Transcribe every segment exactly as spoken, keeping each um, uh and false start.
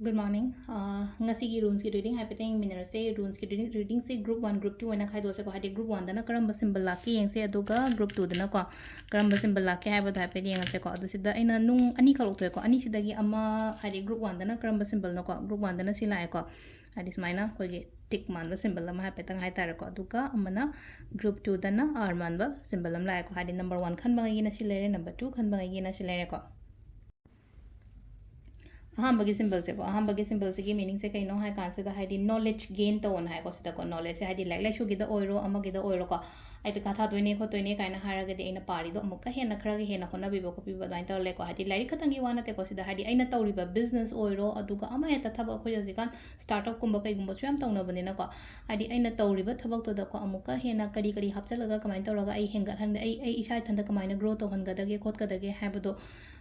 Good morning. ꯑꯥ, ꯉꯁꯤꯒꯤ runesꯀꯤ reading ꯍꯥꯏꯐꯦꯠꯇꯪ ꯌꯦꯡꯃꯤꯟꯅꯔꯁꯦ꯫ Runesꯀꯤ reading, readingꯁꯦ group one, group two ꯑꯣꯏꯅ ꯈꯥꯏꯗꯣꯛꯁꯦꯀꯣ꯫ ꯍꯥꯏꯗꯤ group oneꯗꯅ ꯀꯔꯝꯕ symbol ꯂꯥꯛꯀꯦ ꯌꯦꯡꯁꯦ, ꯑꯗꯨꯒ group twoꯗꯅꯀꯣ ꯀꯔꯝꯕ symbol ꯂꯥꯛꯀꯦ ꯍꯥꯏꯕꯗꯣ ꯍꯥꯏꯐꯦꯠ ꯌꯦꯡꯉꯁꯦꯀꯣ꯫ ꯑꯗꯨ ꯁꯤꯗ ꯑꯩꯅ ꯅꯨꯡ ꯑꯅꯤꯈꯛ ꯂꯧꯊꯣꯛꯑꯦꯀꯣ꯫ ꯑꯅꯤꯁꯤꯗꯒꯤ ꯑꯃ, ꯍꯥꯏꯗꯤ group oneꯗꯅ ꯀꯔꯝꯕ symbolꯅꯣꯀꯣ? Group oneꯗꯅ ꯁꯤ ꯂꯥꯛꯑꯦꯀꯣ꯫ ꯍꯥꯏꯗꯤ ꯁꯨꯃꯥꯏꯅ ꯑꯩꯈꯣꯏꯒꯤ tick ꯃꯥꯟꯕ symbol ꯑꯃ ꯍꯥꯏꯐꯦꯠꯇꯪ ꯍꯥꯏꯇꯥꯔꯦꯀꯣ꯫ ꯑꯗꯨꯒ ꯑꯃꯅ group twoꯗꯅ R ꯃꯥꯟꯕ symbol ꯑꯃ ꯂꯥꯛꯑꯦꯀꯣ꯫ ꯍꯥꯏꯗꯤ number one ꯈꯟꯕꯉꯩꯒꯤꯅ ꯁꯤ ꯂꯩꯔꯦ, number two ꯈꯟꯕꯉꯩꯒꯤꯅ ꯁꯤ ꯂꯩꯔꯦꯀꯣ꯫ ꯑꯍꯥꯟꯕꯒꯤ symbolꯁꯦꯀꯣ, ꯑꯍꯥꯟꯕꯒꯤ symbolꯁꯤꯒꯤ meaningꯁꯦ ꯀꯩꯅꯣ ꯍꯥꯏ ꯀꯥꯟꯁꯤꯗ, ꯍꯥꯏꯗꯤ knowledge gain ꯇꯧꯑꯣꯅ ꯍꯥꯏꯀꯣ꯫ ꯁꯤꯗꯀꯣ knowledgeꯁꯦ ꯍꯥꯏꯗꯤ ꯂꯥꯏꯔꯤꯛ ꯂꯥꯏꯁꯨꯒꯤꯗ ꯑꯣꯏꯔꯣ, ꯑꯃꯒꯤꯗ ꯑꯣꯏꯔꯣꯀꯣ, ꯑꯩ ꯄꯩꯈꯥ ꯊꯥꯗꯣꯏꯅꯦ ꯈꯣꯠꯇꯣꯏꯅꯦ ꯀꯥꯏꯅ ꯍꯥꯏꯔꯒꯗꯤ ꯑꯩꯅ ꯄꯥꯔꯤꯗꯣ ꯑꯃꯨꯛꯀ ꯍꯦꯟꯅ, ꯈꯔꯒ ꯍꯦꯟꯅ ꯍꯣꯠꯅꯕꯤꯕ ꯈꯣꯠꯄꯤꯕ ꯑꯗꯨꯃꯥꯏꯅ ꯇꯧꯔ ꯂꯩꯀꯣ꯫ ꯍꯥꯏꯗꯤ ꯂꯥꯏꯔꯤꯛ ꯈꯛꯇꯪꯒꯤ ꯋꯥ ꯅꯠꯇꯦꯀꯣ꯫ ꯁꯤꯗ ꯍꯥꯏꯗꯤ ꯑꯩꯅ ꯇꯧꯔꯤꯕ business ꯑꯣꯏꯔꯣ, ꯑꯗꯨꯒ ꯑꯃ ꯍꯦꯛꯇ ꯊꯕꯛ, ꯑꯩꯈꯣꯏ ꯍꯧꯖꯤꯛꯀꯥꯟ startupꯀꯨꯝꯕ ꯀꯩꯒꯨꯝꯕꯁꯨ ꯌꯥꯝ ꯇꯧꯅꯕꯅꯤꯅꯀꯣ꯫ ꯍꯥꯏꯗꯤ ꯑꯩꯅ ꯇꯧꯔꯤꯕ ꯊꯕꯛꯇꯨꯗꯀꯣ ꯑꯃꯨꯛꯀ ꯍꯦꯟꯅ ꯀꯔꯤ ꯀꯔꯤ ꯍꯥꯞꯆꯤꯜꯂꯒ ꯀꯃꯥꯏꯅ ꯇꯧꯔꯒ ꯑꯩ ꯍꯦꯟꯒꯠꯍꯟ-, ꯑꯩ, ꯑꯩ ꯏꯁꯥ ꯏꯊꯟꯇ ꯀꯃꯥꯏꯅ grow ꯇꯧꯍꯟꯒꯗꯒꯦ ꯈꯣꯠꯀꯗꯒꯦ ꯍꯥꯏꯕꯗꯣ,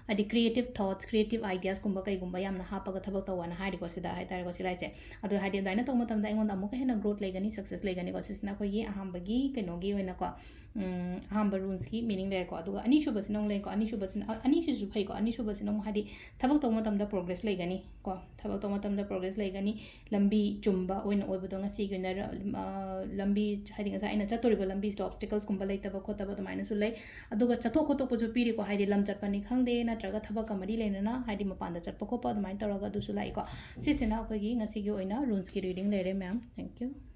ꯍꯥꯏꯗꯤ creative thoughts, creative ideasꯀꯨꯝꯕ ꯀꯩꯒꯨꯝꯕ ꯌꯥꯝꯅ ꯍꯥꯞꯄꯒ ꯊꯕꯛ ꯇꯧꯕꯅ ꯍꯥꯏꯔꯤꯀꯣ ꯁꯤꯗ ꯍꯥꯏꯇꯥꯔꯦꯀꯣ, ꯁꯤ ꯂꯥꯏꯁꯦ꯫ ꯑꯗꯣ ꯍꯥꯏꯗꯤ ꯑꯗꯨꯃꯥꯏꯅ ꯇꯧꯕ ꯃꯇꯝꯗ ꯑꯩꯉꯣꯟꯗ ꯑꯃꯨꯛꯀ ꯍꯦꯟꯅ growth ꯂꯩꯒꯅꯤ, success ꯂꯩꯒꯅꯤꯀꯣ꯫ ꯁꯤꯁꯤꯅ ꯑꯩꯈꯣꯏꯒꯤ ꯑꯍꯥꯟꯕꯒꯤ ꯀꯩꯅꯣꯒꯤ ꯑꯣꯏꯅꯀꯣ, ꯎꯝ, ꯑꯍꯥꯟꯕ runesꯀꯤ meaning ꯂꯩꯔꯦꯀꯣ꯫ ꯑꯗꯨꯒ ꯑꯅꯤꯁꯨꯕꯁꯤꯅ ꯑꯃꯨꯛ ꯂꯩꯀꯣ꯫ ꯑꯅꯤꯁꯨꯕꯁꯤꯅ, ꯑ-, ꯑꯅꯤꯁꯤꯁꯨ ꯐꯩꯀꯣ꯫ ꯑꯅꯤꯁꯨꯕꯁꯤꯅ ꯑꯃꯨꯛ ꯍꯥꯏꯗꯤ ꯊꯕꯛ ꯇꯧꯕ ꯃꯇꯝꯗ progress ꯂꯩꯒꯅꯤ ꯀꯣ꯫ ꯊꯕꯛ ꯇꯧꯕ ꯃꯇꯝꯗ progress ꯂꯩꯒꯅꯤ꯫ ꯂꯝꯕꯤ ꯆꯨꯝꯕ ꯑꯣꯏꯅ ꯑꯣꯏꯕꯗꯣ ꯉꯁꯤꯒꯤ ꯑꯣꯏꯅ, ꯑ, ꯂꯝꯕꯤ, ꯍꯥꯏꯗꯤ ꯉꯁꯥꯏ ꯑꯩꯅ ꯆꯠꯇꯣꯔꯤꯕ ꯂꯝꯕꯤꯁꯤꯗ obstaclesꯀꯨꯝꯕ ꯂꯩꯇꯕ ꯈꯣꯠꯇꯕ ꯑꯗꯨꯃꯥꯏꯅꯁꯨ ꯂꯩ꯫ ꯑꯗꯨꯒ ꯆꯠꯊꯣꯛ ꯈꯣꯠꯇꯣꯛꯄꯁꯨ ꯄꯤꯔꯤꯀꯣ, ꯍꯥꯏꯗꯤ ꯂꯝ ꯆꯠꯄꯅꯤ ꯈꯪꯗꯦ, ꯅꯠꯇ꯭ꯔꯒ ꯊꯕꯛꯀ ꯃꯔꯤ ꯂꯩꯅꯅ ꯍꯥꯏꯗꯤ ꯃꯄꯥꯟꯗ ꯆꯠꯄ ꯈꯣꯠꯄ ꯑꯗꯨꯃꯥꯏꯅ ꯇꯧꯔꯒ ꯑꯗꯨꯁꯨ ꯂꯥꯛꯏꯀꯣ꯫ ꯁꯤꯁꯤꯅ ꯑꯩꯈꯣꯏꯒꯤ ꯉꯁꯤꯒꯤ ꯑꯣꯏꯅ runesꯀꯤ reading ꯂꯩꯔꯦ ꯃꯌꯥꯝ꯫ Thank you꯫